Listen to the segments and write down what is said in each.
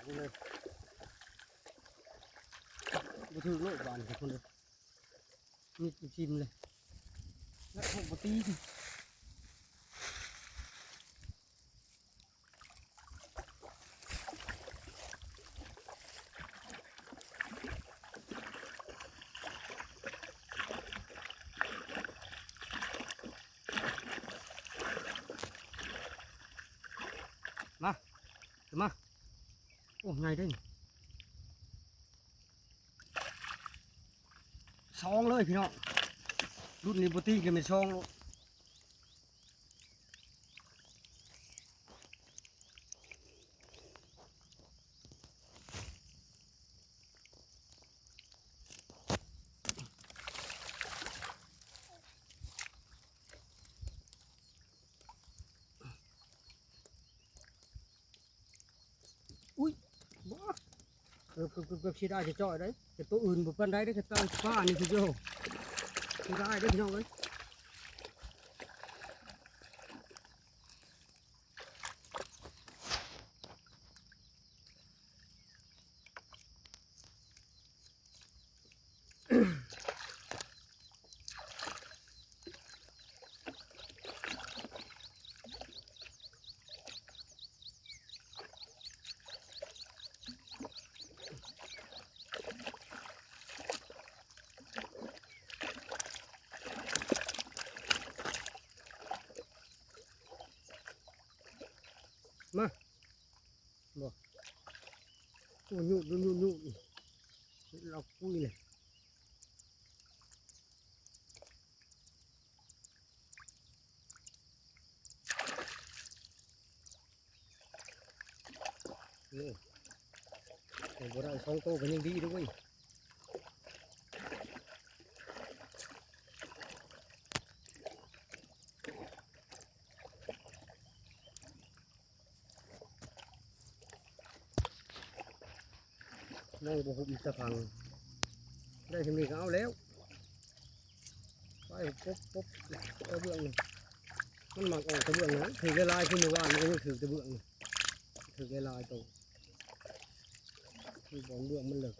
ນີ້ເລີຍ ບໍ່ຖືກໂລດບາດນີ້ທຸກຄົນເອີຍ ມິດຊິມເລີຍ ແລ້ວພວກບໍ່ຕີ ມາ ຂຶ້ນມາ ໂອ້ ໃຫຍ່ເດ້ ສອງເລີຍພີ່ນ້ອງ ລຸ້ນນີ້ບໍ່ຕີກໍແມ່ນສອງໂລດ. ອຸ້ຍ ບໍ່ ເກືອບ ເກືອບ ເກືອບ ເກືອບເສຍດາຍຈະຈ່ອຍໄດ໋ ແຕ່ໂຕອື່ນບໍ່ປານໃດເດ້ ແຕ່ປານີ້ຄືໂຍ ເສຍດາຍເດ້ພີ່ນ້ອງເອີຍ. ມາ ບໍ່ ໂອ້ ຫຍຸດ ຫຍຸດ ຫຍຸດ ຫຍຸດ ລາວປຸ້ຍເລີຍ. ໂອ້ ໂອ້ ບໍ່ໄດ້ສອງໂຕກໍຍັງດີເດ້ເວີຍ. ນ້ອງບໍ່ຫຸບຕະພັງ ໄດ້ສ່ຳນີ້ກໍເອົາແລ້ວ. ໄປປົບ ປົບ ຕະເບື້ອງນີ້ ມັນມັກອອກຕະເບື້ອງນະ ຖືກຫຼາຍໆ ຄືມື້ວານມັນກໍຍັງຖືກຕະເບື້ອງນີ້ ຖືກຫຼາຍໆໂຕ ຄືບ່ອນເບື້ອງມັນເລິກ.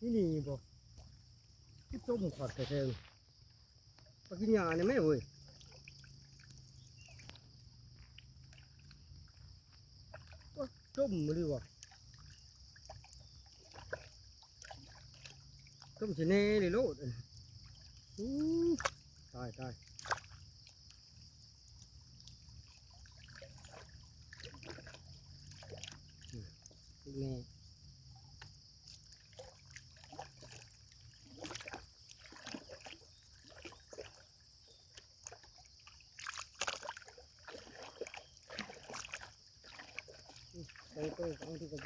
ອື ນີ້ ນີ້ບໍ່ ຄືຕົ້ມຄັກແທ້ໆ ປາກິນຫຍ້ານີ້ແມ່ເວີຍ ໂອ້ຍ ຈົ່ມອີ່ຫຼີຫວາ ຈົ່ມຊິແນ່ເລີຍໂລດ. ອູ້ ຕາຍ ຕາຍ ອືມ ແນ່ ສອງໂຕ ສອງໂຕ ສອງ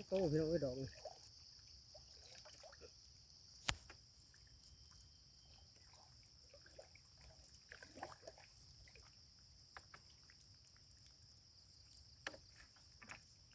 ໂຕ ພີ່ນ້ອງເອີຍ ດອກນີ້